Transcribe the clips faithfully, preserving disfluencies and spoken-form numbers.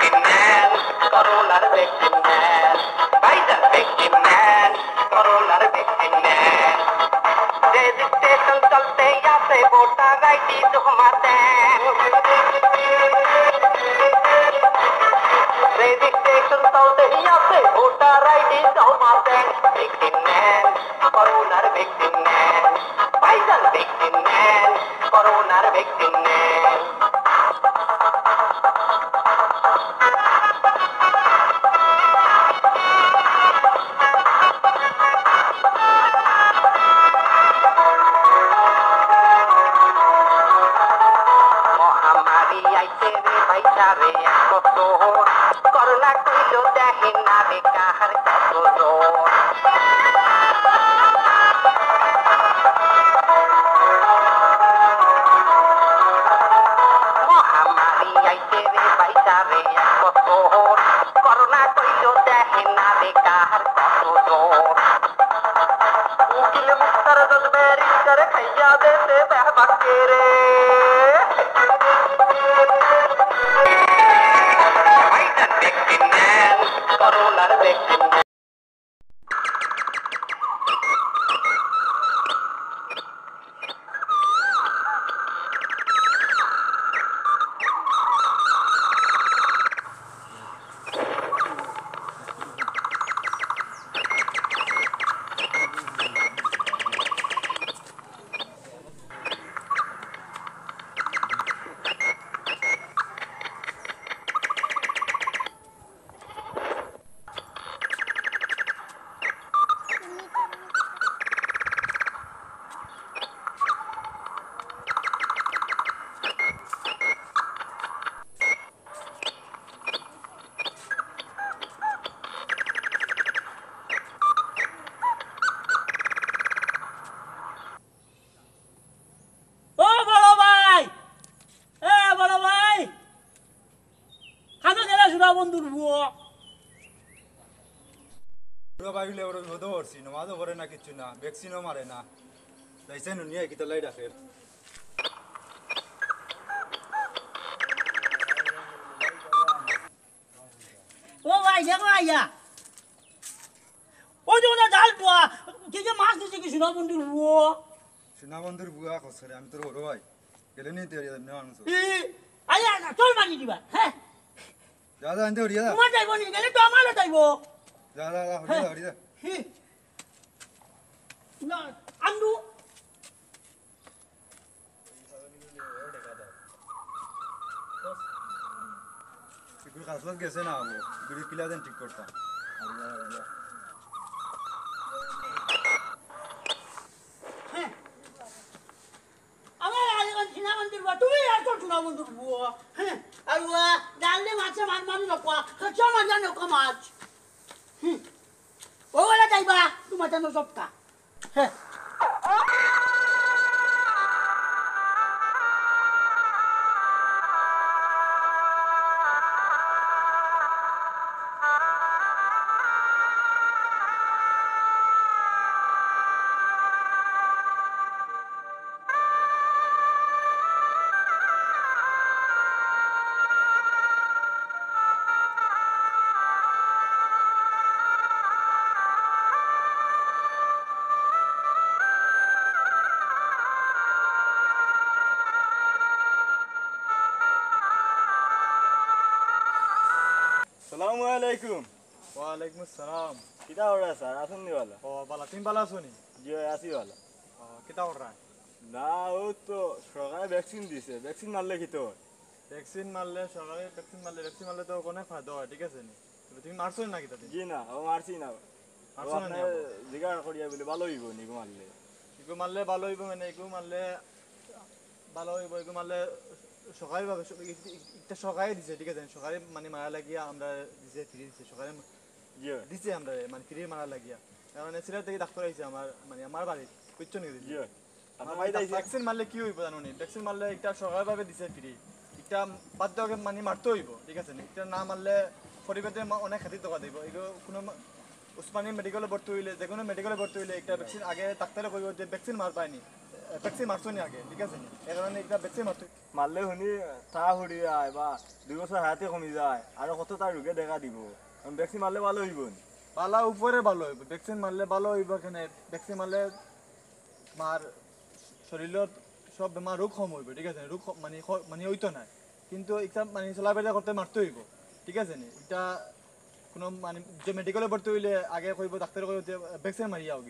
ভ্যাকসিন নেন, করোনার ভ্যাকসিন নেন, ভাইজান ভ্যাকসিন নেন, করোনার ভ্যাকসিন নেন। রেজিস্ট্রেশন চলতে আছে, ভোটার আইডি জমা দেন। রেজিস্ট্রেশন চলতে আছে, ভোটার আইডি জমা দেন। ভ্যাকসিন নেন, করোনার ভ্যাকসিন নেন, ভাইজান ভ্যাকসিন নেন, করোনার ভ্যাকসিন নেন। মহামারী আইছে রে ভাই, সাড়ে এক বছর। করোনা কইলো দেখে না রে কাহার কত জোর। মহামারী আইছে রে ভাই, সাড়ে এক বছর। করোনা কইলো দেখে না রে কাহার কত জোর। উকিল মুক্তার জজ ব্যারিস্টার খাইয়া দেশে বেহবাকে রে। ভাইজান ভ্যাকসিন নেন, করোনার ভ্যাকসিন নেন। ও বড় ভাই, এ বড় ভাই, কানো গেলা সুনা বন্ধুর পুয়া? বড় ভাই অইলে বড় বিপদো পড়ছি, নমাজও পড়ে না, কিচ্ছু না, ভ্যাকসিনও মারে না। যাইছে নুনিয়া কিতা লাই ডাকের। ও ভাই, দেখো আইয়া। ওই যে ওটা জাল পুয়া, কে যে মাছ দিছে কি সুনা বন্ধুর পুয়া? সুনা বন্ধুর পুয়া কসরে, আমি তোর বড় ভাই। গেলে নি তুই এমনি মানুষ। ই, আইয়া, আইয়া, চল মারি দিবা, হ্যাঁ? যা, যা, আনতে হরিয়া যা। তোমার যাইবো নি, গেলে তো আমারও যাইবো। যা, যা, যা, হরিয়া যা, হ্যাঁ। হরিয়া যা। হি। না, আন্দু। এগুলো কাজ বাজ গেছে না, ও। এগুলো কিলা দেন ঠিক করতাম। হ্যাঁ। আমার আজ এখন সিনা বন্ধুর পুয়া, তুমি আর তো সিনা বন্ধুর পুয়া। হ্যাঁ। আর ওয়া, ডাল দিয়ে মাছে মার মারি না পুয়া, খেয়ে মারিয়া নৌকা মাছ। হুম। ও বলে যাইবা, তোমার জানো সবটা। হ্যাঁ। সালামু আলাইকুম। ওয়ালাইকুম আসসালাম। কিতা অইরা স্যার, আছইন নি ভালা? ও, ভালা, তুমি ভালা আছো নি? জি অয়, আছি ভালা। ও, কিতা কররা? না, অউ তো সরকারে ভ্যাকসিন দিছে, ভ্যাকসিন মারলে কিতা অয়? ভ্যাকসিন মারলে, সরকারে ভ্যাকসিন মারলে, ভ্যাকসিন মারলে তো অনেক ফায়দা অয়, ঠিক আছে নি? তবে তুমি মারছো না কিতা তুমি? জি না, অউ মারছি না। মারছো না নি আপনারে আবার? জিকার করিয়া বলি, ভালা অইবো নি ইগু মারলে? ইগু মারলে ভালা অইবো মানে, ইগু মারলে ভালা অইবো, ইগু মারলে সরকারিভাবে স-, ই-, ই-, ইটা সরকারে দিছে, ঠিক আছে নি? সরকারে মানে মারা লাগিয়া আমরারে দিছে, ফ্রি দিছে, সরকারে জি অয়। দিছে আমরারে, মানে, ফ্রি মারা লাগিয়া। তার মানে সিলেট থাকি ডাক্তার আইছে আমার, মানে, আমার বাড়িত, বুঝছো নি? জি অয়। আপনার মানে, বাড়িত আইছে? ভ্যাকসিন মারলে কিতা অইবো জানো নি? ভ্যাকসিন মারলে ইটা সরকারিভাবে দিছে ফ্রি। ইটা বাধ্যতামূলক মানে মারতে অইবো, ঠিক আছে নি? ইটা না মারলে পরিবারে মা-, অনেক ক্ষতি দেখা দিবো। ইগু কুনু মা-, উসমানী মেডিকেলো ভর্তি অইলে, যেকোনো মেডিকেলো ভর্তি অইলে একটা ভ্যাকসিন আগে ডাক্তারে কইবো যে ভ্যাকসিন মারবায় নি। ভ্যাকসিন মারছো নি আগে, ঠিক আছে নি? এই কারণে একটা ভ্যাকসিন মারতে মারলে হুনি তা হুড়ি যায় বা দুই বছর হায়াতে কমি যায়, আরো কত তার রোগে দেখা দিব। এখন ভ্যাকসিন মারলে ভালো হইব নি? ভালা উপরে ভালো হইব, ভ্যাকসিন মারলে ভালো হইব। কেনে ভ্যাকসিন মারলে তোমার শরীরর সব বেমার রোগ কম হইব, ঠিক আছে? রোগ ক-, মানে ক-, মানে হইতো না, কিন্তু একটা মানে চলাফেরা করতে মারতে হইব, ঠিক আছে নি? এটা কোনো মানে যে মেডিকেলে ভর্তি হইলে আগে কইব, ডাক্তারে কইব যে ভ্যাকসিন মারিয়া হোক,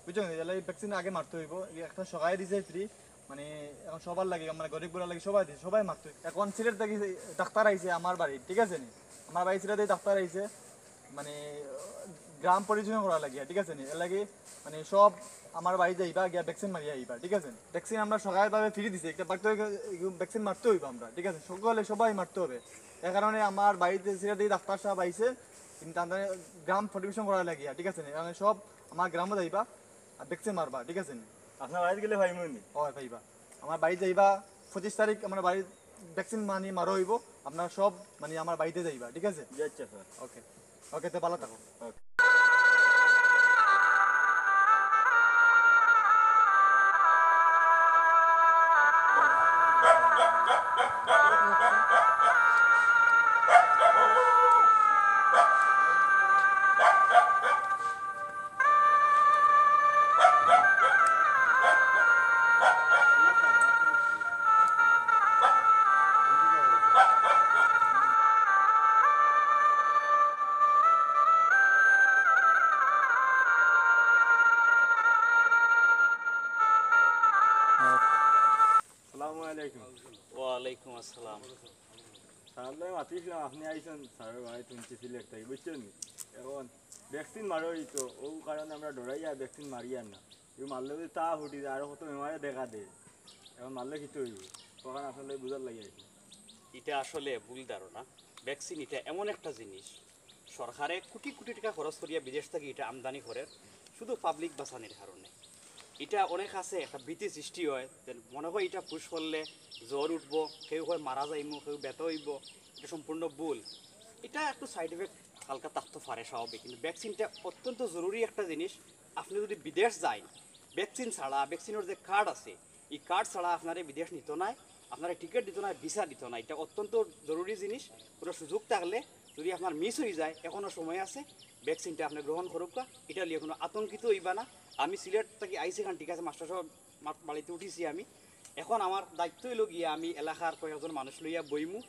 বুঝছো নি? তাহলে ভ্যাকসিন আগে মারতে হইব। এই একটা সবাই দিছে ফ্রি, মানে এখন সবার লাগে, মানে গরিব গুলার লাগে সবাই দিছে, সবাই মারতে হইব। এখন সিলেট থাকি ডাক্তার আইছে আমার বাড়ি, ঠিক আছে নি? আমার বাড়ি সিলেটে ডাক্তার আইছে, মানে গ্রাম পরিদর্শন করা লাগে, ঠিক আছে নি? এর লাগে মানে সব আমার বাড়ি যাইবা গিয়া ভ্যাকসিন মারিয়া আইবা, ঠিক আছে? ভ্যাকসিন আমরা সরকারিভাবে ফ্রি দিছি, একটা বাড়িতে ভ্যাকসিন মারতে হইব আমরা, ঠিক আছে? সকলে সবাই মারতে হবে। এ কারণে আমার বাড়িতে সিলেট থাকি ডাক্তার সাহেব আইছে, কিন্তু তাদের গ্রাম পরিদর্শন করা লাগিয়া, ঠিক আছে নি? এখানে সব আমার গ্রামে যাইবা আর ভ্যাকসিন মারবা, ঠিক আছে নি? আপনার বাড়িতে গেলে পাইমু নি? হয়, পাইবা। আমার বাড়ি যাইবা, পঁচিশ তারিখ আমার বাড়ি ভ্যাকসিন মানে মারা হইব, আপনারা সব মানে আমার বাড়িতে যাইবা, ঠিক আছে? জি, আচ্ছা স্যার। ওকে, ওকে, তো ভালো থাকো। ওকে। আসসালামু আলাইকুম। ওয়ালাইকুম আসসালাম। স্যার, আমি মাতিছিলাম, আপনি আইছেন, স্যারের বাড়ি শুনছি সিলেট থাকি, বুঝছেন নি? এখন ভ্যাকসিন মারা হইতো, ও কারণে আমরা ডরাইয়া ভ্যাকসিন মারিয়ার না। এই মারলে যদি তা ফুটি যায়, আরো কত বেমারে দেখা দেয়। এখন মারলে কিছু হইব, তখন আসলে বুঝার লাগে আর কি। এটা আসলে ভুল ধারণা। ভ্যাকসিন এটা এমন একটা জিনিস, সরকারে কোটি কোটি টাকা খরচ করিয়া বিদেশ থাকি এটা আমদানি করের, শুধু পাবলিক বাঁচানির কারণে। এটা অনেক আছে, একটা ভীতি সৃষ্টি হয়, যে মনে হয় এটা পুশ করলে জ্বর উঠবো, কেউ হয় মারা যাইমু, কেউ ব্যথা হইব, এটা সম্পূর্ণ ভুল। এটা একটু সাইড এফেক্ট হালকা থাকতে পারে স্বাভাবিক, কিন্তু ভ্যাকসিনটা অত্যন্ত জরুরি একটা জিনিস। আপনি যদি বিদেশ যাইন, ভ্যাকসিন ছাড়া, ভ্যাকসিনের যে কার্ড আছে, এই কার্ড ছাড়া আপনারে বিদেশ নিত নাই, আপনারে টিকিট দিত নাই, ভিসা দিত নাই। এটা অত্যন্ত জরুরি জিনিস। কোনো সুযোগ থাকলে যদি আপনার মিস হয়ে যায়, এখনও সময় আছে, ভ্যাকসিনটা আপনি গ্রহণ করুক্কা। এটা নিয়ে কোনো আতঙ্কিত হইবা না। আমি সিলেট থাকি আইছি এখান, ঠিক আছে, মাস্টার সাহেব মা-, বাড়িতে উঠিছি আমি। এখন আমার দায়িত্ব হইল গিয়া আমি এলাকার কয়েকজন মানুষ লইয়া বইমু,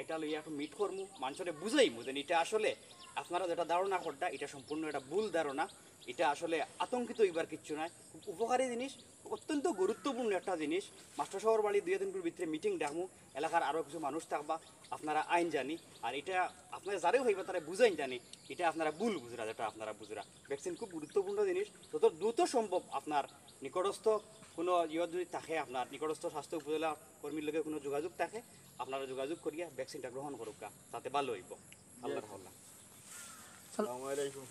এটা লইয়া একটু মিট করমু, মানুষরে বুঝাইমু যে এটা আসলে আপনারা যেটা ধারণা করটা, এটা সম্পূর্ণ একটা ভুল ধারণা। এটা আসলে আতঙ্কিত হইবার কিচ্ছু নাই, খুব উপকারী জিনিস, অত্যন্ত গুরুত্বপূর্ণ একটা জিনিস। মাস্টার সাহেবর বাড়ি দুই দিন ভিতরে মিটিং ডাকমু, এলাকার আরও কিছু মানুষ থাকবা, আপনারা আইন জানি, আর এটা আপনারা যারে হইবা তারা বুঝাইন জানি, এটা আপনারা ভুল বুঝরা, যেটা আপনারা বুঝরা। ভ্যাকসিন খুব গুরুত্বপূর্ণ জিনিস, যত দ্রুত সম্ভব আপনার নিকটস্থ কোনো ইয়ে যদি থাকে, আপনার নিকটস্থ স্বাস্থ্য উপজেলা কর্মীর লগে কোনো যোগাযোগ থাকে, আপনারা যোগাযোগ করিয়া ভ্যাকসিনটা গ্রহণ করুক্কা, তাতে ভালো হইব। আল্লাহর হাওলা। আসসালামু আলাইকুম।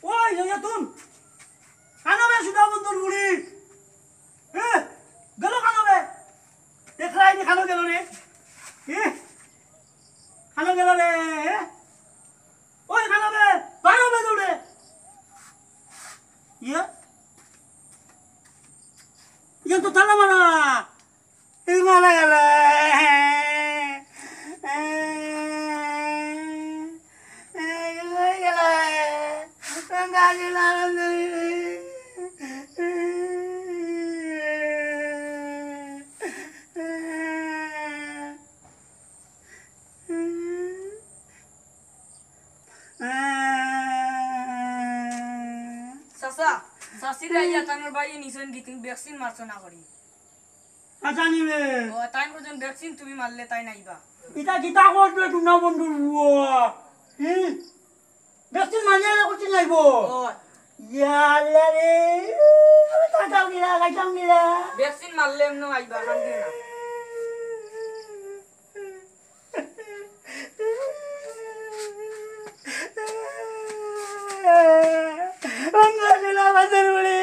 ওই, ওই, তুন। কানো বে সুধা বন্ধুর বুড়ি? এ, গেল কানো বে? দেখরায় নি কানো গেল রে? এ, কানো গেল রে? এ? ওই কানো বে? বারো বে দৌড়ে। ইয়ে? ইয়ে তো তালা মারা। এই মারা গেল। চাচা, চাচিরে আইয়া তানোর ভাইয়ে নিছইন গি, তুমি ভ্যাকসিন মারছো না করি। আচ্ছা, নিবে। ও, তাই কইছইন ভ্যাকসিন তুমি মারলে তাইন আইবা। ইটা কিতা করবে টুনা বন্ধুর বুয়া? হুম? ভ্যাকসিন মারিয়া করতে নাইব। ও। ইয়া আল্লাহ রে, আমি কাটাও গিলা, কাটাও গিলা। ভ্যাকসিন মারলে এমন আইবা, কান্দিও না। অন্ধ ছিল আমাদের বাড়ি।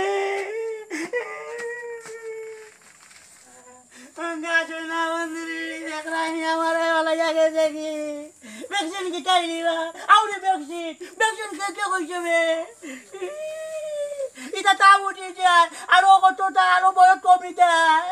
দেখি, ভ্যাকসিন কিতা দিবা? আউরে ভ্যাকসিন, ভ্যাকসিন কে কে কইছে বে? ইটা তা উঠি যায়, আরো কতটা, আরো বয়স কমি যায়।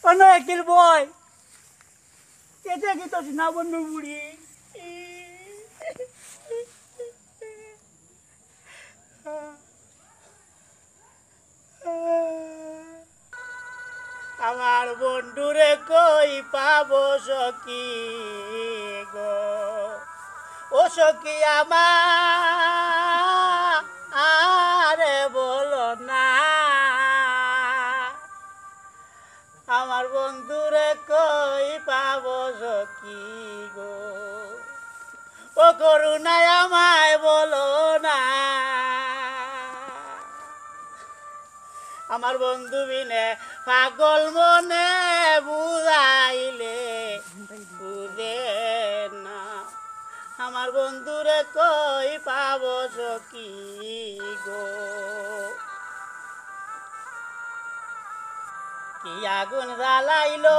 অনো একিল বয়, এটা কি তোর না বন্ধু বুড়ি? আমার বন্ধুরে কই পাবো সখী গো, ও সখী আমার, আরে বলো না। আমার বন্ধুরে কই পাবো সখী গো, ও করুণায় আমায় বলো না। আমার বন্ধু বিনে পাগল মনে বুঝাইলে বুঝে না। আমার বন্ধুরে কই পাবো সখী গো। কি আগুন জ্বালাইলো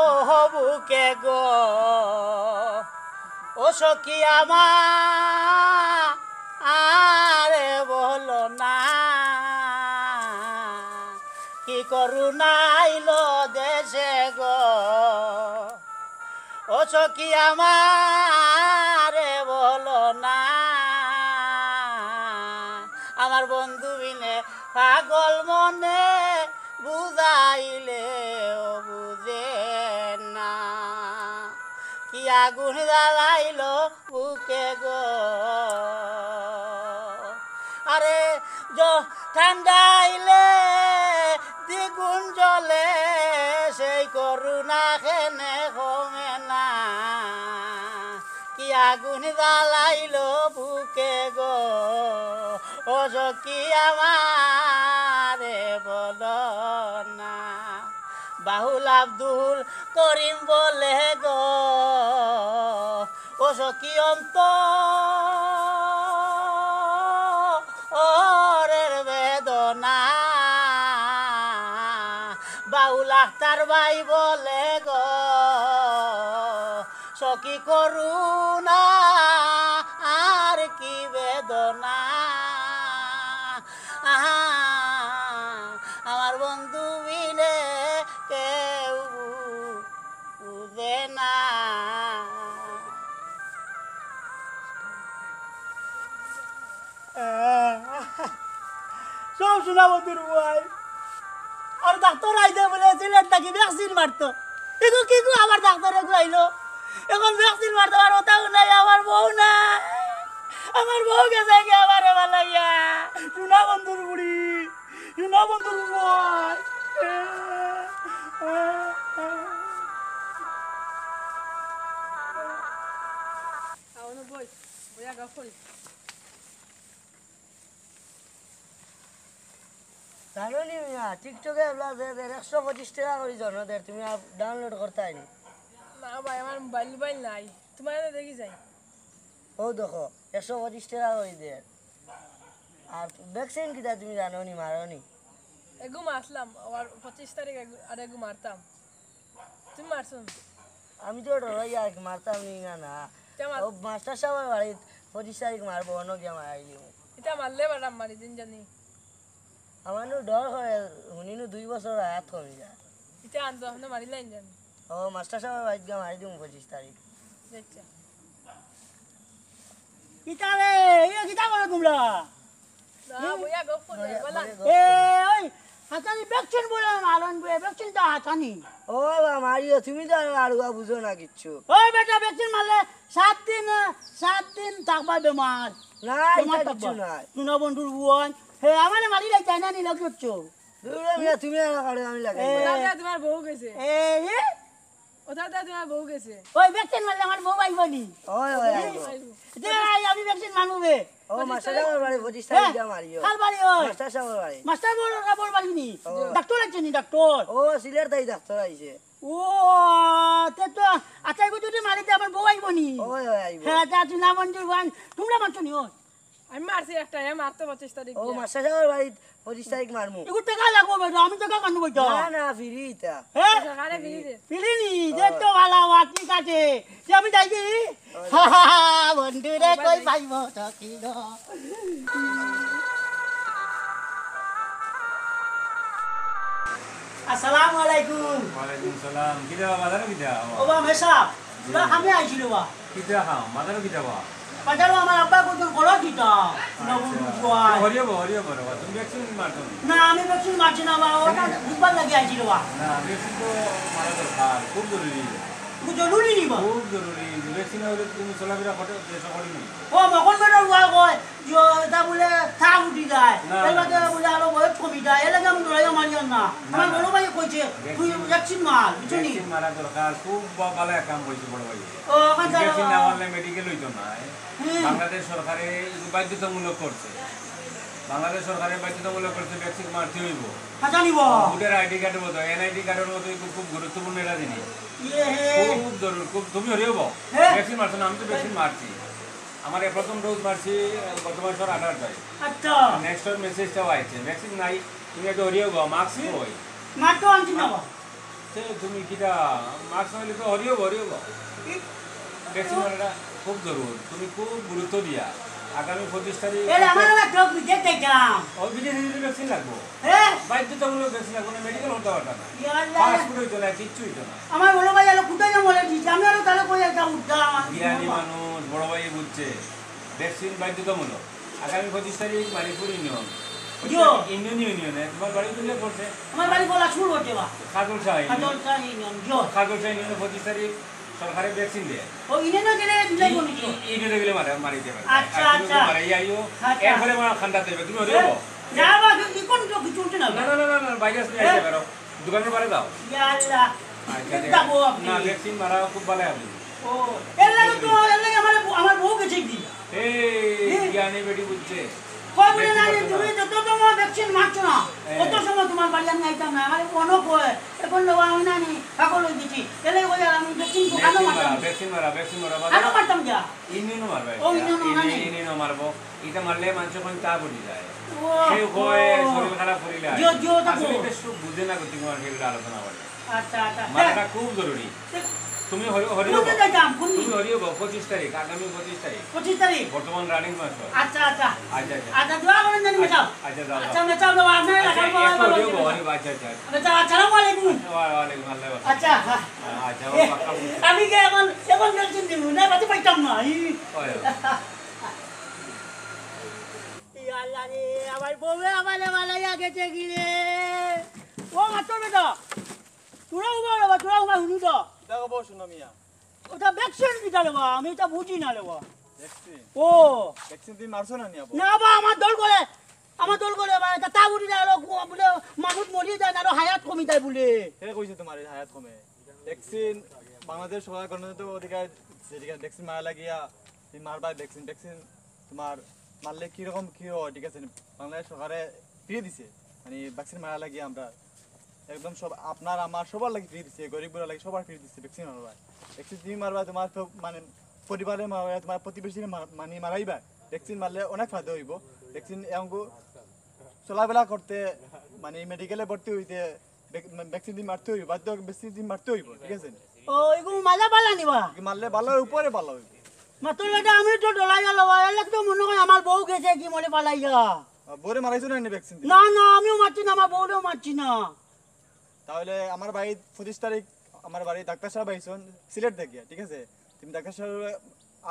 বুকে গো, ও সখী আমার, আরে বলো না। কি করুণা আইলো দেশে গো, ও সখী আমারে বলো না। আমার বন্ধু বিনে পাগল মনে বুঝাইলেও বুঝে না। কি আগুন জ্বালাইলো বুকে গো। আরে জ-, ঠান্ডা আইলে দ্বিগুণ জ্বলে, সেই করুণা কেনে কমে না। কি আগুন জ্বালাইলো বুকে গো, ও সখী আমারে বলো না। বাউল আব্দুল করিম বলে গো, ও সখী অন্তরের বেদনা। বাউল আখতার ভাই বলে গো, সখী করুণা আর কি বেদনা। আহা, আমার বন্ধু বিনে কেউ বুঝে না। সব শোনা বন্ধুর ভাই। আর ডাক্তার আইতে বলে সিলেট নাকি ভ্যাকসিন মারতো। এগু কি গো, আবার ডাক্তার এগু আইলো। এখন ভ্যাকসিন মারতো আর ওটাও নাই, আমার বউ নাই। আমার বউ গেছে কি আমারে বালাইয়া। শোনা বন্ধুর বুড়ি, শোনা বন্ধুর ভাই। আও না বই, বইয়া গা করি। জানো নি মিয়া, TikTok-এ এবলা যে, যে একশো পঁচিশ টেকা করি জন দের, তুমি আর download করতায় নি? না ভাই, আমার মোবাইল, মোবাইল নাই, তুমারে দেখি যাই। ও দেখো, একশো পঁচিশ টেকা করি দের। আর ভ্যাকসিন কিতা তুমি জানো নি, মারো নি? এগু মারলাম, আবার পঁচিশ তারিখ এগু, আর এগু মারতাম। তুমি মারছো নি? আমি তো ডরাই আর কি, মারতাম নি না, না। ইটা মার- ও মাস্টার সাবর বাড়িত পঁচিশ তারিখ মারবো, অনো গিয়া মারাই দিমু। ইটা মারলে বারাম মারি দিন জানি। আমার নু ডর করে, হুনি নু দুই বছর আয়াত কমি যায়। ইটা আনতো, আপনে মারিলাইন জানি। ও মাস্টার সাবর বাড়িত গিয়া মারি দিমু পঁচিশ তারিখ। আচ্ছা। কিতা রে, ইয়ে কিতা করো তুমরা? না, বইয়া গপ করি, বইয়া, বলা। বইয়া গপ এ, করি। ওই, হাতানি ভ্যাকসিন বলে মারন বলে, ভ্যাকসিন তো হাতানি। ও বাবা, মারিও, তুমি তো আর আড়ুয়া বুঝো না কিচ্ছু। ওই বেটা, ভ্যাকসিন মারলে সাত দিন, সাত দিন থাকবা বেমার। না, বেমার ইটা থাকবা। কিচ্ছু নাই। শোনা বন্ধুর বুয়ান, হে, আমারে মারি লাই চায় না, নি লাগ করছো। দূর হ মিয়া, তুমি আর কারো আমি লাগাই এ। না। না, না, তুমার বউ গেছে। এ, এ? ও দাদা, তোমার বউ গেছে। ওই ভ্যাকসিন মারলে আমার বউ আইবো নি? ওই, ওই, আইবো। আইবো। দে, আই, আমি ভ্যাকসিন মারমু বে। ও, মাস্টার সাহেবের বাড়ি পঁচিশ তারিখ দিয়া মারিও। কার বাড়ি ওই? মাস্টার সাহেবের বাড়ি। মাস্টার বড়, বড় বাড়ি নি? ও। ডাক্তার আইছে নি, ডাক্তার? ও, সিলেট থাকি ডাক্তার আইছে। ও, তে তো, আচ্ছা, এগু যদি মারি দে, আমার বউ আইবো নি? ওই, ওই, আইবো। হ্যাঁ, তা তুই না মঞ্জুর ভাই, তোমরা মারছো নি, ওই? আমি মারছি একটা, এ মারতো পঁচিশ তারিখ ও, দিয়া। মাস্টার সাহেবের বাড়ি পঁচিশ তারিখ মারমু। এগু টাকা লাগবো বেটা, আমি টাকা কান্দু বইটা। না, না, ফ্রি ইটা। হ্যাঁ? সরকারে ফ্রি দে। ফ্রি নি, যে তো ভালা ওয়া, ঠিক আছে। যে আমি যাই কি? হা, হা, হা, বন্ধু রে, কই পাইবো তো কি গো? আসসালামু আলাইকুম। ওয়ালাইকুম সালাম। কিতা বা, বাজারো কিতা বা? ও বা, মেসাব, তোরা কামে আইছিল বা? কিতা কাম? বাজারো কিতা বা? বাজারো আমার আব্বা কইতো, "বলো কিতা?" না, আচ্ছা। বুঝবো আর। হরিও বা, হরিও বা রে বা, তুমি ভ্যাকসিন মারছো না? না, আমি ভ্যাকসিন মারছি না বা, ওটা বুঝবার লাগি আইছিল বা। না, ভ্যাকসিন তো মারা দরকার, খুব জরুরি। খুব জরুরি নি বা? খুব জরুরি। ভ্যাকসিন না হইলে তুমি চলাফেরা করতে, দেশো করি নি। ও, মকন বেটার ওয়া কয়, যে, এটা বুলে তাপ উঠি যায়, না, এর বাদে না। বুলে আরো বয়স কমি যায়, এর লাগি আমি দৌড়াইয়া মারিয়ার না। না, আমার না। বড় ভাই কইছে, ভ্যাকসিন, তুই ভ্যাকসিন মার, বুঝছো নি? ভ্যাকসিন মারা দরকার, খুব বা-, ভালা এক কাম কইছে বড় ভাই। ও, ওখান ভ্যাকসিন না মারলে মেডিকেল হইতো না, এ? হুম। বাংলাদেশ সরকারে এগু বাধ্যতামূলক করছে। বাংলাদেশ সরকারে বাধ্যতামূলক করছে, ভ্যাকসিন মারতে হইব। আচ্ছা, নিব। ভোটার আইডি কার্ডের মতো, এনআইডি কার্ডের মতো এগু খুব গুরুত্বপূর্ণ একটা জিনিস। ইয়ে হে। খুব জরুরি, খুব, তুমি হরিও বা। হে। ভ্যাকসিন মারছো না, আমি তো ভ্যাকসিন মারছি। আমার এ প্রথম ডোজ মারছি, আহ, গত মাসের আঠারো তারিখ। আচ্ছা। নেক্সট ডোজ মেসেজটাও আইছে। ভ্যাকসিন নাই, তুমি একটু হরিও বা, মাস্ক কই? মাস্ক তো আনছি না বা। সে তুমি কিতা, মাস্ক নাইলে তো হরিও বা, হরিও বা। ভ্যাকসিন মারাটা খুব জরুরি। তুমি খুব গুরুত্ব দিয়া আগামী পঁচিশ তারিখ এলে আমার আবার চোখ বিদেশ যাইতাম। ও, বিদেশে যদি ভ্যাকসিন লাগবো। হ্যাঁ? বাধ্যতামূলক ভ্যাকসিন লাগবো না, মেডিকেল হতে পারবে না। ইয়া আল্লাহ। পাসপোর্ট হইতো না, কিচ্ছু হইতো না। আমার বড় ভাই এলো কোথায় যাবো বলে দিচ্ছে, আমি আরো তাহলে কই একটা উঠতাম। জ্ঞানী মানুষ, বড় ভাই বুঝছে, ভ্যাকসিন বাধ্যতামূলক। আগামী পঁচিশ তারিখ মানিকপুর ইউনিয়ন। ইয়ো। ইউনিয়ন, ইউনিয়নে, তোমার বাড়ি কোন জায়গায় পড়ছে? আমার বাড়ি বলা শুরু হচ্ছে বা। খাদুল শাহ ইউনিয়ন। খাদুল শাহ ইউনিয়ন, ইয়ো। খাদুল শাহ ইউনিয়নে পঁচিশ তারিখ সরকারে ভ্যাকসিন দেয়। ও, ইউনিয়নে গেলে দিলাই ই-, কোন ই-, ইউনিয়নে গেলে মারা-, মারি দেবে। আচ্ছা, আর তুমি আচ্ছা। মারা ইয়া আইও। আচ্ছা। এরপরে আমার ঠান্ডা দেবে, তুমি হরিও বা। না বা, কি কোন কিছু উঠে না? না, না, না, না, না, ভাইরাস নিয়ে হ্যাঁ? আইতে পারো। দোকানের বারে দাও। ইয়া আল্লাহ। আচ্ছা, ঠিক ঠিক আছে। যাবো আপনি। না, ভ্যাকসিন মারা খুব ভালো হবে। ও, এর লাগে তো, এর লাগে আমার বউ, আমার বউ গেছে কি? এই, হুম। জ্ঞানী বেটি বুঝছে। কয় বলে না, ভ্যাকসিন মারছো না। তুমি যত তোমার ভ্যাকসিন মারছো না, হ্যাঁ। অত সময় তোমার বাড়ি আমি আইতাম না। আমার মনে কয়, এখন নেওয়া আমি না নি, পাগল হয়ে গেছি। এর লাগে কই আর আমি ভ্যাকসিন তো কেন ভ্যাকসিন মারতাম? মারা, ভ্যাকসিন মারা, ভ্যাকসিন মারা, বাবা। কেন মারতাম যা? ইউনিয়নও মারবে। ও, ইউনিয়নও ইউনিয়ন, মারবে। ইউনিয়নও মারবো। এটা মারলে মানুষের কোনো চাপ উঠে যায়। ও, কেউ কয় ও। শরীর খারাপ করিলে হয়। জিও, জিও, তা আসলে তো। এটা শুধু বুঝে না করতে তোমার ফিল্ডে আলোচনা করে। আচ্ছা, আচ্ছা। মারাটা খুব জরুরি। তে তুমি হরি-, হরিও কোন দিন বা। যাইতাম? কোন দিন? তুমি হরিও বা, পঁচিশ তারিখ, আগামী পঁচিশ তারিখ। পঁচিশ তারিখ? বর্তমান রানিং মাস হয়। আচ্ছা, আচ্ছা। আচ্ছা, আচ্ছা। আচ্ছা, দোয়া করেন জানি মেসাব। আচ্ছা, যাও, যাও। আচ্ছা, মেসাব, যাও, আপনার আচ্ছা, এলাকার বাবা, একটু বাবা, হরিও বা, বাবা। হরিও বা, আচ্ছা, আচ্ছা, আচ্ছা। আচ্ছা, আচ্ছা, আচ্ছা, ওয়ালাইকুম আসসালাম। আচ্ছা, ওয়ালাইকুম, আল্লাহ হাফেজ। আচ্ছা, হ্যাঁ। আচ্ছা, ও এ, পাক্কা বুঝছি। আমি কি এখন, এখন ভ্যাকসিন দিব? না, বাঁচি পাইতাম না। ই। ওই, ওই। ই আল্লাহ রে, আমার বউয়ে আমারে বানাইয়া গেছে কি রে? ও মাস্টার বেটা, তোরা উবা রে বা, তোরা উবা হুনি তো। দেখো বউ, শুনো মিয়া। ওটা ভ্যাকসিন কিতা রে বা? আমি এটা বুঝি না রে বা। ভ্যাকসিন? ও। ভ্যাকসিন তুমি মারছো না নি আবার? না বা, আমার দল করে, আমার দল করে বা, এটা তা বুঝি না, আরো কো-, বলে মানুষ মরি যায় না, আরো হায়াত কমি যায় বলে। কে কইছে তোমার এই হায়াত কমে? ভ্যাকসিন, বাংলাদেশ সরকার গণতন্ত্র অধিকার, যেদিকে ভ্যাকসিন মারা লাগিয়া, তুমি মারবা ভ্যাকসিন, ভ্যাকসিন তোমার মারলে কিরকম কি হয়, ঠিক আছে? বাংলাদেশ সরকারে ফ্রি দিছে, মানে ভ্যাকসিন মারা লাগিয়া আমরা একদম সব আপনার আমার সবার লাগি ফ্রি দিছে, গরিব গুলা লাগি সবার ফ্রি দিছে ভ্যাকসিন মারবা। ভ্যাকসিন তুমি মারবা, তোমার তো মানে পরিবারে মারবা, তোমার প্রতিবেশী মার-, মানে মারাইবা। ভ্যাকসিন মারলে অনেক ফায়দা হইব। ভ্যাকসিন এমন চলাফেরা করতে মানে মেডিকেলে ভর্তি হইতে ভ্যাক-, ভ্যাকসিন তুমি মারতে হইব, বাধ্য ভ্যাকসিন তুমি মারতে হইব, ঠিক আছে? ও, এগুলো মারলে ভালা নি বা? কি মারলে ভালো, উপরে ভালো হইব। মাতুল বেটা, আমি তো ডলাই গেল বা, এর লাগি তো মনে হয় আমার বউ গেছে কি মরে পালাইয়া। আহ, বউরে মারাইছো না নি ভ্যাকসিন দিয়ে? না, না, আমিও মারছি না, আমার বউরেও মারছি না। তাহলে আমার বাড়ি পঁচিশ তারিখ, আমার বাড়ি ডাক্তার সাহেব আইছন সিলেট দেখিয়া, ঠিক আছে? তুমি ডাক্তার সাহেব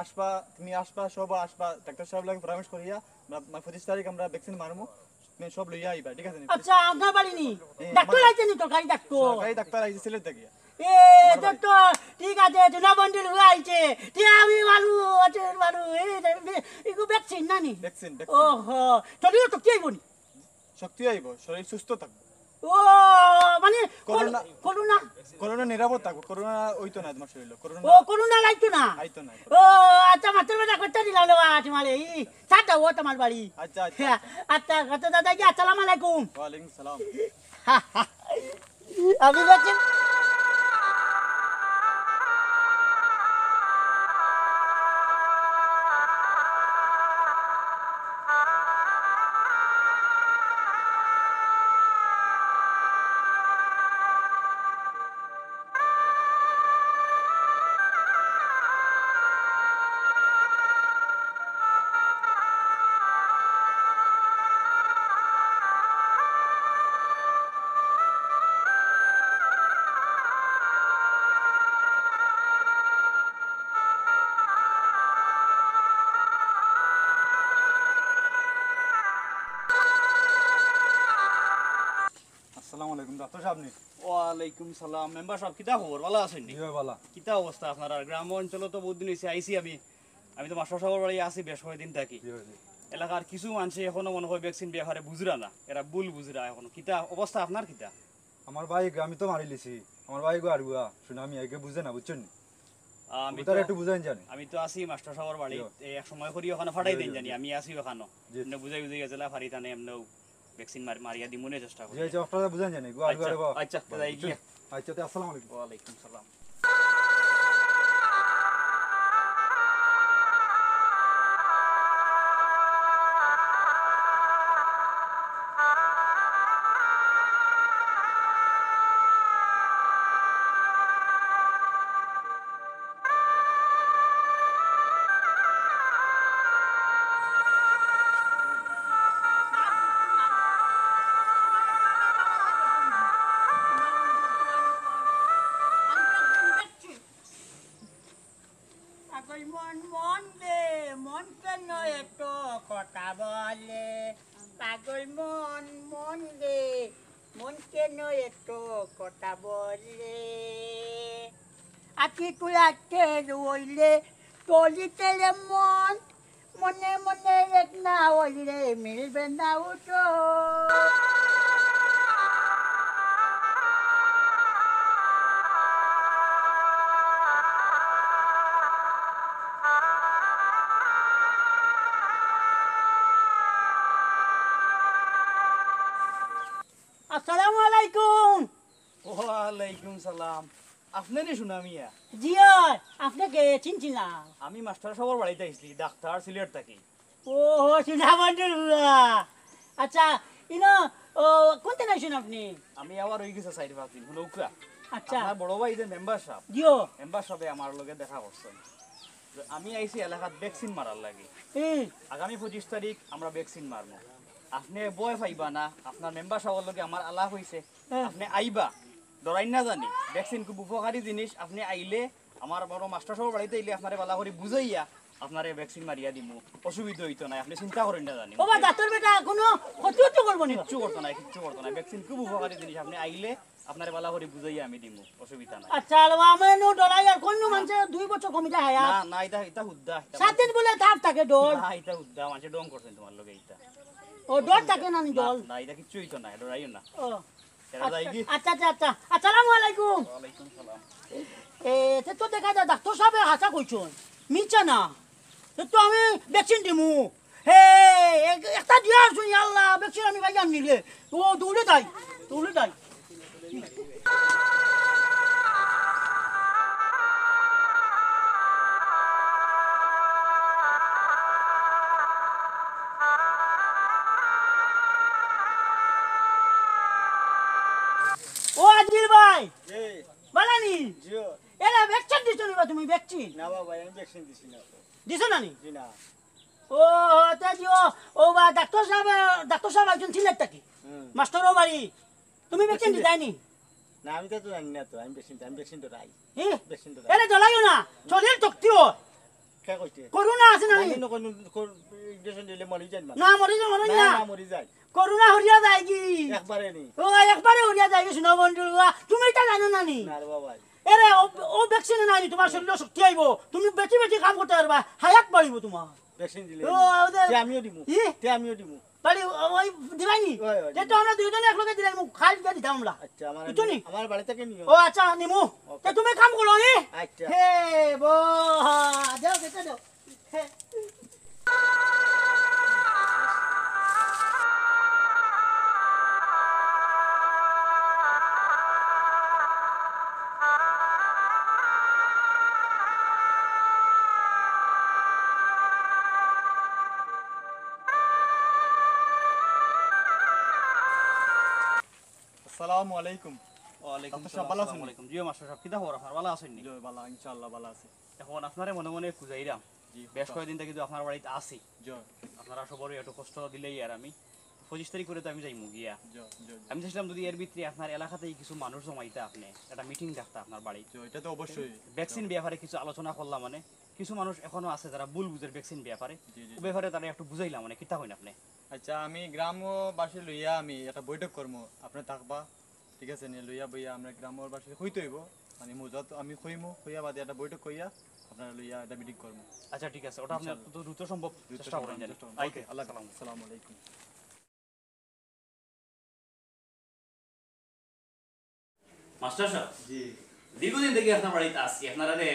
আসবা, তুমি আসবা, সব আসবা, ডাক্তার সাহেব লাগে পরামর্শ করিয়া, আমরা, আমরা পঁচিশ তারিখ আমরা ভ্যাকসিন মারমু, তুমি সব লইয়া আইবা, ঠিক আছে নি? আচ্ছা, আপনার বাড়ি নি? হ্যাঁ, ডাক্তার আমার আইছে নি, তরকারি ডাক্তার? সরকারি ডাক্তার আইছে সিলেট দেখিয়া। এ, আমার বাড়ি। তো ঠিক আছে, তুনা বন্ডেল হয়ে আইছে। তে আমি মারু, আছে মারু, এ, এ, এগু ভ্যাকসিন না নি? Vaccine, vaccine. ওহো, শরীরে শক্তি আইব নি? শক্তি আইব, শরীর সুস্থ থাকবে। ও, মানে, করোনা। করোনা। করোনা নিরাপদ থাকবো, করোনা অইতো না তোমার শরীরে, করোনা ও, করোনা লাগতো না। আইতো না। ও, আচ্ছা, মাত্র বেটা করতে দিলাম রে বাবা, তোমার এই সাত দাও, ও তোমার বাড়ি। আচ্ছা, আচ্ছা, হ্যাঁ, আচ্ছা। আচ্ছা, আচ্ছা, দাদা, কি আসসালামু আলাইকুম। ওয়ালাইকুম সালাম। আমি বলছি, আসসালামু আলাইকুম, ডাক্তার সাহেব নি? ওয়ালাইকুম সালাম। মেম্বার সাহেব, কিতা খবর? ভালা আছইন নি? জি ভাই, ভালা। কিতা অবস্থা আপনারার? গ্রাম অঞ্চলো তো বহুত দিন অইছে আইছি আমি। আমি তো মাস্টার সাবর বাড়ি আছি বেশ কয়দিন থাকি। জি ভাই, জি। এলাকার কিছু মানষে এখনো মনে অয় ভ্যাকসিন ব্যাপারে বুঝরা না, এরা ভুল বুঝরা এখনো। কিতা অবস্থা আপনার কিতা? আমার ভাই, আমি তো মারিলিছি। আমার ভাই গো আরুয়া, সুনামি আগে বুঝে না, বুঝছইন নি? আমি তো, একটু বুঝাইন জানি। আমি তো আছি মাস্টার সাবর বাড়ি, জি। এই এক সময় করি ওখানো ফাটাই জি, দেইন জি, জানি, জি। আমি আছি ওখানো। জি। এমনে বুঝাই বুঝাই গেছিলা ফারি তানে এমনেও ভ্যাকসিন মার-, মারিয়া দিমুনে চেষ্টা করি। জি, জি, আপনারা বুঝাইন জানি, গো আরুয়া আচ্ছা, রে বাবা। আচ্ছা, তে যাই গিয়া। আচ্ছা, তে আসসালামু আলাইকুম। ওয়ালাইকুম সালাম। পাগল মন, মন রে, মন কেন এত কথা বলে? পাগল মন, মন রে, মন কেন এত কথা বলে? আখি কুলাতে রইলে তলিতে রে মন, মনে মনে এক না হইলে মিলবে না উঠো। আসসালামু আলাইকুম। ওয়ালাইকুম সালাম। আপনে নি সুনা মিয়া? জি অয়, আপনে কে? চিনছি না। আমি মাস্টার সাবর বাড়িত আইছি, ডাক্তার সিলেট থাকি। ও, সুনা বন্ধুর বুয়া। আচ্ছা, ইনো, ও, কোন দিন আইছইন আপনে? আমি আবার অই গেছে চাইর পাঁচ দিন, হুনউক্কা। আচ্ছা। আপনার বড় ভাই যে মেম্বার সাব, জি অয়। মেম্বার সাবে আমার লগে দেখা করছইন। আমি আইছি এলাকাত ভ্যাকসিন মারার লাগি। হুম। আগামী পঁচিশ তারিখ আমরা ভ্যাকসিন মারমু। আপনে ভয় পাইবা না, আপনার মেম্বার সাবর লগে আমার আলাপ অইছে। হ্যাঁ। আপনে আইবা, ডরাইন না জানি। ভ্যাকসিন খুব উপকারী জিনিস, আপনে আইলে আমার বড় মাস্টার সাবর বাড়িত আইলে আপনারে ভালা করি বুঝাইয়া আপনারে ভ্যাকসিন মারিয়া দিমু, অসুবিধা অইতো নায়, আপনে চিন্তা করইন না জানি। ও বা, জাতর বেটা কুনু ক্ষতি উতি করবো নি? কিচ্ছু করতো নায়, কিচ্ছু করতো নায়। ভ্যাকসিন খুব উপকারী জিনিস, আপনে আইলে আপনারে ভালা করি বুঝাইয়া আমি দিমু, অসুবিধা নাই। আচ্ছা, আলো, আমি নু ডরাই আর কুনু মানষে দুই বছর কমিটা হায়া। না, না, ইটা, ইটা হুদ্দা, ইটা সাত দিন বুলে তাপ থাকে ডর। না, ইটা হুদ্দা, মানষে ঢং করছইন তুমার লগে ইটা। ও, ডর থাকে না নি না, ডর? না, ইটা কিচ্ছু অইতো নায়, ডরাইও না। ও। এরা যাই কি? আচ্ছা, আচ্ছা, আচ্ছা। আসসালামু আলাইকুম। ওয়ালাইকুম সালাম। এ, তে তো দেখা যায় ডাক্তার সাবে হাছা কইছইন, মিছা না। তে তো আমি ভ্যাকসিন দিমু। হে, এক-, একটা দিয়া আছইন, ইয়া আল্লাহ, ভ্যাকসিন আমি পাইলাম নি রে। ও, দৌড়ে যাই, দৌড়ে যাই। ও আজিল ভাই, জি। বালা নি? জি। এরা ভ্যাকসিন দিছো নি বা তুমি, ভ্যাকসিন? না বাবা, আমি ভ্যাকসিন দিছি না। দিছো না নি? জি না। ও, তে দিও। ও বা, ডাক্তার সাব, ডাক্তার সাব একজন ছিলেন তাকি? হুম। মাস্টারর বাড়ি। তুমি ভ্যাকসিন ভ্যাকসিন দিতায় নি? না, আমি তো জানি না তো, আমি ভ্যাকসিন, আমি ভ্যাকসিন তো নাই। হি? ভ্যাকসিন তো নাই। এরে জ্বলাইও না, শরীর শক্তি অয়। কে কইছে? করোনা আছে না নি? আমি নু কইনু, কর-, ইঞ্জেকশন দিলে মরি যায় মানুষ। না, মরি যায়, মরি না, যায়। না, মরি যায়। করোনা হরিয়া যায় কি? একবারে নি। ও, একবারে হরিয়া যায় কি, শুনো বন্ধু, তুমি ইটা জানো না নি? না রে বাবা। এরে, ও, ও ভ্যাকসিন নাই নি, তুমার শরীরো শক্তি আইবো, তুমি বেশি বেশি কাম করতে পারবা, হায়াত বাড়িবো তুমার। ভ্যাকসিন দিলে ও, নি। ওদের তে আমিও দিমু। ই? তে আমিও দিমু। বাড়ি ওই দিবাইনি? ওই, ওই, তে তো আমরা দুইজনে একলগে দিলাইমু, খাল গিয়া দিতাম আমরা। আচ্ছা, আমার বুঝছো নি? আমার বাড়ি থাকি নিও। ও আচ্ছা, নিমু। ওকে। তে তুমি কাম করো, নি? আচ্ছা। হে, বাহ, যাও, যাও, যাও। হে। আসসালামু আলাইকুম। ওয়ালাইকুম আসসালাম, ভালা আছইন নি? আসসালামু আলাইকুম। জি, মাস্টার সাব, কিতা খবর আপনার? ভালা আছইন নি? জি, ভালা, ইনশাআল্লাহ ভালা আছি। এখন আপনারে মনে মনে খুঁজাইরাম। জি, বেশ কয়েকদিন থাকি তো আপনার বাড়িত আছি। জি। আপনারা সবরে একটু কষ্ট দিলাইয়ার আমি। পঁচিশ তারিখ করি তো আমি যাইমু গিয়া। জি, জি, জি। আমি চাইছিলাম যদি এর ভিতরে আপনার এলাকাত কিছু মানুষ জমাইতা আপনে, একটা মিটিং ডাকতা আপনার বাড়িত। জি, ইটা তো অবশ্যই। ভ্যাকসিন ব্যাপারে কিছু আলোচনা করলাম মানে, কিছু মানুষ এখনো আছে যারা ভুল বুঝের ভ্যাকসিন ব্যাপারে। জি, জি, জি। ও ব্যাপারে তারারে একটু বুঝাইলাম মানে, কিতা কইন আপনে? আচ্ছা, আমি গ্রামবাসী লইয়া আমি একটা বৈঠক করমু, আপনে থাকবা, ঠিক আছে নি? লইয়া বইয়া আমরা গ্রামবাসী কইতে অইবো, মানে মৌজাত আমি কইমু, কইয়া বাদে একটা বৈঠক কইয়া আপনারে লইয়া একটা মিটিং করমু। আচ্ছা, ঠিক আছে, ওটা আপনে ইনশাআল্লাহ। যত দ্রুত সম্ভব দ্রুত চেষ্টা সম্ভব করইন জানি। চেষ্টা করমু। ওকে, ওকে, আল্লাহ হাফেজ। আসসালামু আলাইকুম। মাস্টার সাব, জি। দীর্ঘদিন থাকি আপনার বাড়িত আছি, আপনারারে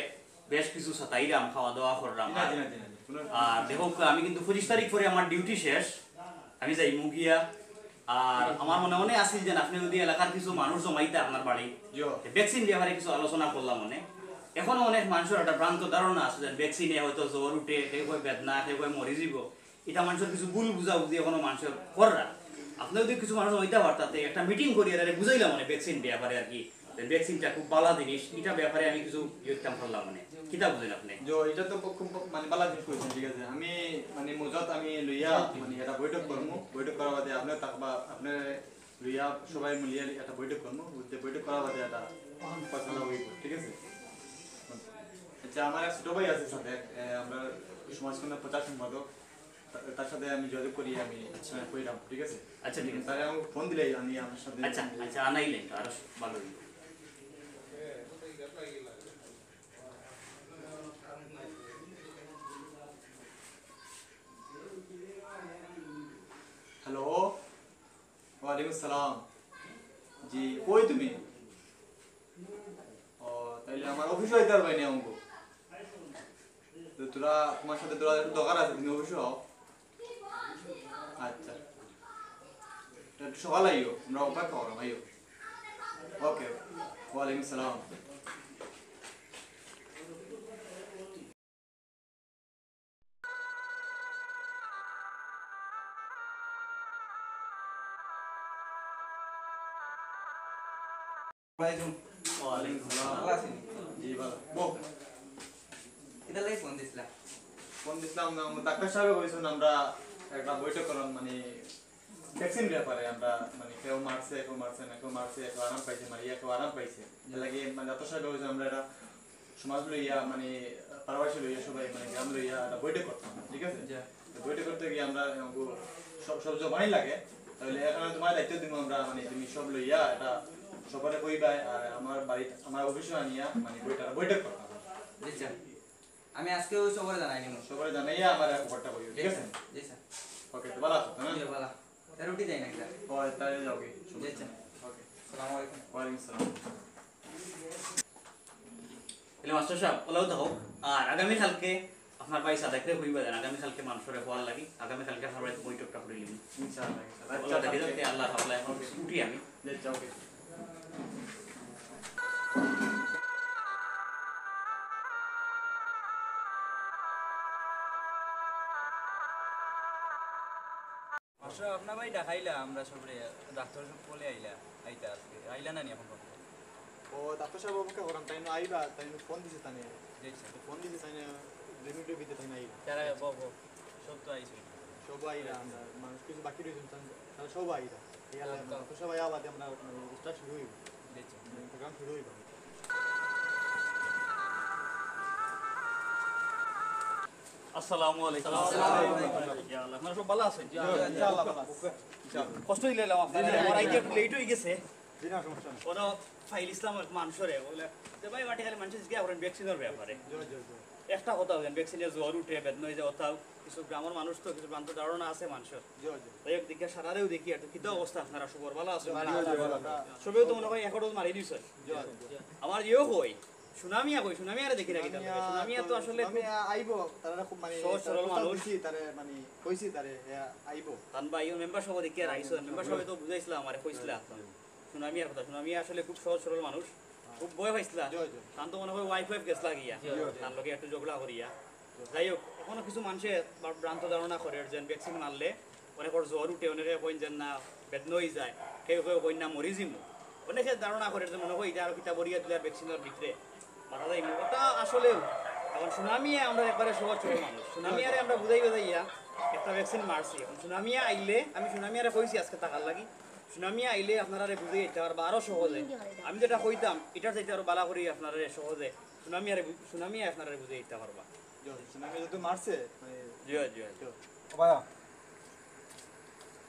বেশ কিছু সাতাইরাম, খাওয়া দাওয়া করলাম। জি না, জি না, জি না, জি না। আর দেখউক্কা, আমি কিন্তু পঁচিশ তারিখ করি আমার ডিউটি শেষ, আমি যাইমু গিয়া। আর আমার মনে মনে আছিল যে আপনে যদি এলাকার কিছু মানুষ জমাইতা আপনার বাড়ি, জি। ভ্যাকসিন ব্যাপারে কিছু আলোচনা করলাম মানে। এখনো অনেক মানুষর একটা ভ্রান্ত ধারণা আছে যে ভ্যাকসিনে হয়তো জ্বর উঠে, কেউ কয় বেদনা, কেউ কয় মরি যিবো। ইটা মানষর কিছু ভুল বুঝাবুঝি এখনো মানষর কররা। আপনে যদি কিছু মানুষ অইতা পারতা, তে একটা মিটিং করি এরারে বুঝাইলাম মানে ভ্যাকসিন ব্যাপারে আর কি। যে ভ্যাকসিনটা খুব ভালা জিনিস, ইটা ব্যাপারে আমি কিছু ইয়ে করতাম পারলাম মানে। কিতা বুঝইন আপনে? জি, ইটা তো খুব মানে ভালা জিনিস কইছইন, ঠিক আছে। আমি মানে মৌজাত আমি লইয়া মানে একটা বৈঠক করমু, বৈঠক করার বাদে আপনে থাকবা, আপনে লইয়া সবাই মিলিয়া একটা বৈঠক করমু, বুঝতে বৈঠক করার বাদে একটা ফয়সালা অইবো, ঠিক আছে? আচ্ছা, আমার এক ছোট ভাই আছে সাথে, এ, আমরা সমাজ কল্যাণ প্রচার সম্পাদক, তা-, তার সাথে আমি যোগাযোগ করি, আমি, আচ্ছা। আহ, কইরাম, ঠিক আছে? আচ্ছা, ঠিক আছে। তারে আমি ফোন দিলেই আমি আপনার সাথে আচ্ছা, আচ্ছা, আনাইলে তো আরো ভালো অইবো। হ্যালো, ওয়ালাইকুম আসসালাম। জি, কই তুমি? ও, তাইলে আমার অফিসো আইতায় পারবায় নি অঙ্গ? তো তোরা, তোমার সাথে তোরা একটু দরকার আছে, তুমি অফিসো আও। আচ্ছা। তো একটু সকাল আইও, আমরা অপেক্ষা করমু, আইও। ওকে, ওয়ালাইকুম আসসালাম। ওয়ালাইকুম। ওয়ালাইকুম সালাম। ভালা আছইন? জি, ভালা। বও। কিতার লাগি ফোন দিছলা? ফোন দিছলাম না, ডাক্তার সাবে কইছইন আমরা একটা বৈঠক করমু, মানে ভ্যাকসিন ব্যাপারে আমরা, মানে কেউ মারছে, কেউ মারছে না, কেউ মারছে, কেউ আরাম পাইছে, মারিয়া কেউ আরাম পাইছে। এর লাগি মানে ডাক্তার সাবে কইছইন আমরা একটা সমাজ লইয়া, মানে, পাড়াবাসী লইয়া, সবাই, মানে, গ্রাম লইয়া একটা বৈঠক করতাম, ঠিক আছে? জি। তো বৈঠক করতে গিয়া আমরা, আহ, সব, সব জমাই লাগে, তাইলে এখানে তোমার দায়িত্ব দিমু আমরা, মানে, তুমি সব লইয়া একটা সবারে কইবা, আর আমার বাড়িত, আমার অফিসো আনিয়া, মানে, বৈঠক, বৈঠক করতাম। জি, স্যার। আমি আজকে ওই সবারে জানাই নিমু। সবারে জানাইয়া আমার খবরটা কইও, ঠিক আছে? জি, স্যার। ওকে, তো ভালা আছো, হ্যাঁ? জি, ভালা। তা রুটি দেই না, স্যার। ও, তাইলে যাও কি? জি, স্যার। ওকে। আসসালামু আলাইকুম। ওয়ালাইকুম আসসালাম। তাইলে মাস্টার সাব, অলাউ থাকউক। আর আগামী কালকে আপনার ভাই সাদেকরে কইবা যেন, আগামী কালকে মানষরে কওয়ার লাগি, আগামী কালকে আপনার বাড়িত বৈঠকটা করিলিমু। ইনশাআল্লাহ, ইনশাআল্লাহ। আচ্ছা, আল্লাহ হাফেজ। দেখি যাতে আল্লাহ তাআলা এখন ছুটি আমি। জি, যাও কি? মাস্টার, আপনার ভাই দেখাইলা, আমরা সবরে ডাক্তার সব বলে আইলা, আইতা আজকে। আইলা না নি এখন পর্যন্ত? ও, ডাক্তার সাব অপেক্ষা করাম, তাইন আইবা, তাইন ফোন দিছে তানে। জি, স্যার। ফোন দিছে তানে, দুই মিনিটর ভিতরে তাইন আইবা। তারা ব-, ব-, সব তো আইছে। সব আইরা, আমরা মানুষ কিছু বাকি রইছে, তান-, তারা সব আইরা। এই আল্লাহ, আচ্ছা। ডাক্তার সাব আইয়া বাদে আমরা, মানে, start শুরু অইবো। জি, স্যার। মানে, program শুরু অইবো। আসসালামু আলাইকুম। আসসালামু আলাইকুম। ইয়া আল্লাহ, আপনারা সব ভালা আছেন? জি, ইনশাআল্লাহ ভালা আছি। ইনশাআল্লাহ। কষ্ট দিলাম আপনারে, জি, জি, আমার জি। আইতে একটু late অই গেছে। জি, না, সমস্যা নাই। ওরা ফাইল ইসলাম এক মানষরে, বলে, "তে ভাই, বাটি খালি মানষে জিজ্ঞাসা করেন ভ্যাকসিনর ব্যাপারে।" জি, জি, জি। একটা কথা বলেন, ভ্যাকসিনের জ্বর উঠে, বেদনা হয়ে যায়, অর্থাৎ কিছু গ্রামের মানুষ তো কিছু ভ্রান্ত ধারণা আছে মানুষের। জি, জি। যাই হোক, দেখি সারারেও দেখি একটু কিতা অবস্থা আপনারা, সুখবর ভালো আছো? জি, জি, ভালো। সবেও তো মনে হয় এক ডোজ মারি দিছে। জি, জি। আমার ইয়েও কই, সুনামিয়া কই, সুনামিয়ারে দেখি না কিতা। সুনামিয়া তো আসলে খুব সুনামিয়া আইবো, তারা খুব মানে সহজ সরল তারা মানুষ। দিছি, তারে মানে কইছি তারে, হ্যাঁ, আইবো। তান ভাই, ও মেম্বার সহ দেখি আর আইসো, মেম্বার সহ তো বুঝাইছিলা আমারে, কইছিলা। সুনামিয়ার কথা, সুনামিয়া আসলে খুব সহজ সরল মানুষ, খুব ভয় পাইছিলা। জি, জি। তান তো মনে হয় ওয়াইফ ওয়াইফ গেছলা গিয়া, জি, জি। তান লগে একটু ঝগড়া করিয়া। যাই হোক, এখনো কিছু মানুষে বা-, ভ্রান্ত ধারণা করে যে ভ্যাকসিন মারলে অনেকের জ্বর উঠে, অনেকে কইন যে না, বেদনা হয়ে যায়, কেউ কেউ কইন না, মরি যিমু। অনেকে ধারণা করে যে মনে হয় এটা আরো কিতা বরিয়া দিলে ভ্যাকসিনের ভিতরে মারা যাইমু। ওটা আসলেও এখন সুনামিয়া আমরা একবারে সহজ সরল মানুষ, সুনামিয়ারে আমরা বুঝাই বুঝাইয়া একটা ভ্যাকসিন মারছি। এখন সুনামিয়া আইলে, আমি সুনামিয়ারে কইছি আজকে থাকার লাগি, সুনামিয়া আইলে আপনারারে বুঝাই দিতে পারবা আরো সহজে। আমি যেটা কইতাম, এটার চাইতে আরো ভালো করি আপনারারে সহজে সুনামিয়ারে বু-, সুনামিয়া আপনারারে বুঝাই দিতে পারবা। জি, সুনামিয়া যেহেতু মারছে, মানে, জি, জি, জি। তো ও ভাইয়া,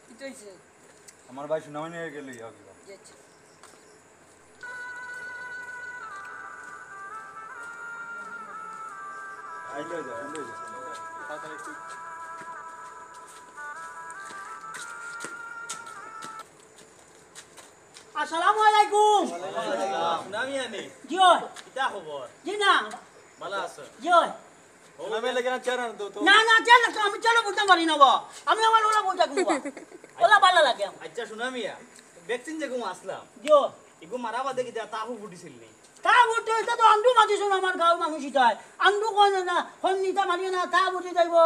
কিতা হইছে? আমার ভাই সুনামি নিয়ে গেলে ইয়া কিবা। জি, আচ্ছা। আইলে যা, সুন্দর যা। তাড়াতাড়ি একটু। আসসালামু আলাইকুম। সুনামি আনি, জি অয়। কিতা খবর? জি না। ভালো আছো? জি অয়। সুনামিয়া লাগে না চেয়ার আনতো তো। না না, চেয়ার লাগতো, আমি চেয়ারো বইতাম পারি না বা। আমি আমার ওলা বইতা কুবা। ওলা ভালা লাগে আমার। আচ্ছা সুনামিয়া, ভ্যাকসিন যেগু মারছিলাম, জি অয়। এগু মারা বাদে কিতা তাপ উঠিছিল নি? তাপ উঠে, ইতা তো আন্ডু মাতিছইন আমার গাঁওর মানুষ ইতায়। আন্ডু কয় না, না, হন নিতা মারিও না, তাপ উঠি যাইবো,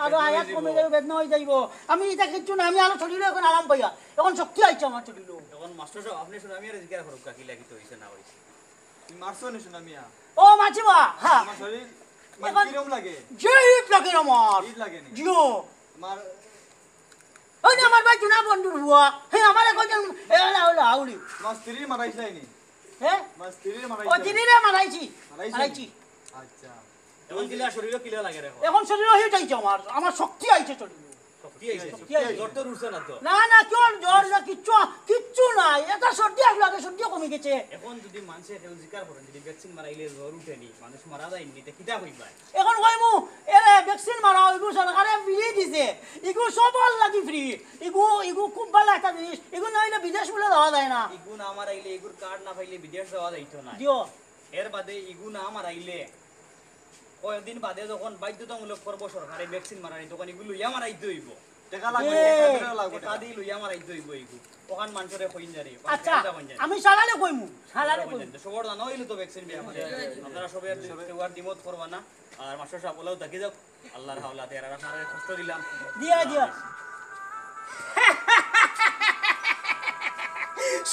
আরো বেদনা আয়াত হয়ে কমে যাইবো। যাইবো, বেদনা হয়ে যাইবো। আমি ইতা কিচ্ছু না, আমি আরো শরীরে এখন আরাম পাইয়া, এখন শক্তি আইছে আমার শরীরে। এখন মাস্টার সাহেব, আপনি সুনামিয়ারে জিজ্ঞাসা করুক, কাকি লাগি তো হইছে না হইছে। তুমি মারছো নি সুনামিয়া? ও মাছিবা, হ্যাঁ। আমার শরীর মানে এবার কিরম লাগে? যে ইট লাগে আমার। ইট লাগে নি? জিও। তোমার ওই যে আমার ভাই জুনা বন্ধুর বুয়া। হ্যাঁ, আমার এখন এলা ওলা আউলি। তোমার স্ত্রীর মারাইছিলাই নি? হ্যাঁ? তোমার স্ত্রীর ও মারাইছিলাই? জিনিরে মারাইছি। মারাইছি? মারাইছি। আচ্ছা। এখন কিলা শরীরে কিলা লাগে রে এখন? এখন শরীর হিট আইছে আমার, আমার শক্তি আইছে শরীরে। শক্তি আইছে? শক্তি আইছে। জ্বর তো উঠছে না তো? না না, কিওর জ্বর না, কিচ্ছু, কিচ্ছু নাই। এটা সর্দি আসলো আগে, সর্দিও কমি গেছে। এখন যদি মানুষে কেউ জিকার করেন, যদি ভ্যাকসিন মারাইলে জ্বর উঠে নি, মানুষ মারা যায়নি, তে কিতা কইবায়? এখন কইমু, এরে ভ্যাকসিন মারা, ইগু সরকারে ফ্রি দিছে, ইগু সবর লাগি ফ্রি, ইগু, ইগু খুব ভালা একটা জিনিস, ইগু না অইলে বিদেশ বুলে যাওয়া যায় না। ইগু না মারাইলে, ইগুর কার্ড না পাইলে বিদেশ যাওয়া যাইতো না। দিও। এর বাদে ইগু না মারাইলে কয়েকদিন বাদে যখন বাধ্যতামূলক করবো সরকারে ভ্যাকসিন মারানি, তখন ইগু লইয়া মারাইতে হইব। টাকা লাগবে, এ। টাকা লাগবে। টাকা দিয়ে লইয়া মারাইতে হইব ইগু। ওখান মানুষরে কইন জানি, আচ্ছা, ওখান কইন জানি। আমি সালালে কইমু, সালালে কইমু। তো সবর জানা হইলে তো ভ্যাকসিন বিয়া মানে। আপনারা সবাই কেউ আর দ্বিমত করবা না। আর মাস্টার সাহেব ওলাও থাকি যাও। আল্লাহর হাওলাতে আর আপনারা কষ্ট দিলাম। দিয়া, দিয়া।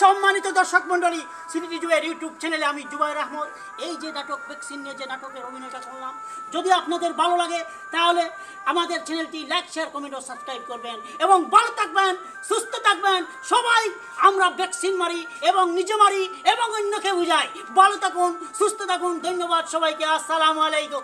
সম্মানিত দর্শক মণ্ডলী, সিলেটি জুবাইর YouTube চ্যানেলে আমি জুবাইর আহমদ। এই যে নাটক ভ্যাকসিন নিয়ে যে নাটকের অভিনয়টা করলাম, যদি আপনাদের ভালো লাগে তাহলে আমাদের চ্যানেলটি লাইক, শেয়ার, কমেন্ট ও সাবস্ক্রাইব করবেন এবং ভালো থাকবেন, সুস্থ থাকবেন। সবাই আমরা ভ্যাকসিন মারি এবং নিজে মারি এবং অন্যকে বুঝাই। ভালো থাকুন, সুস্থ থাকুন। ধন্যবাদ সবাইকে। আসসালামু আলাইকুম।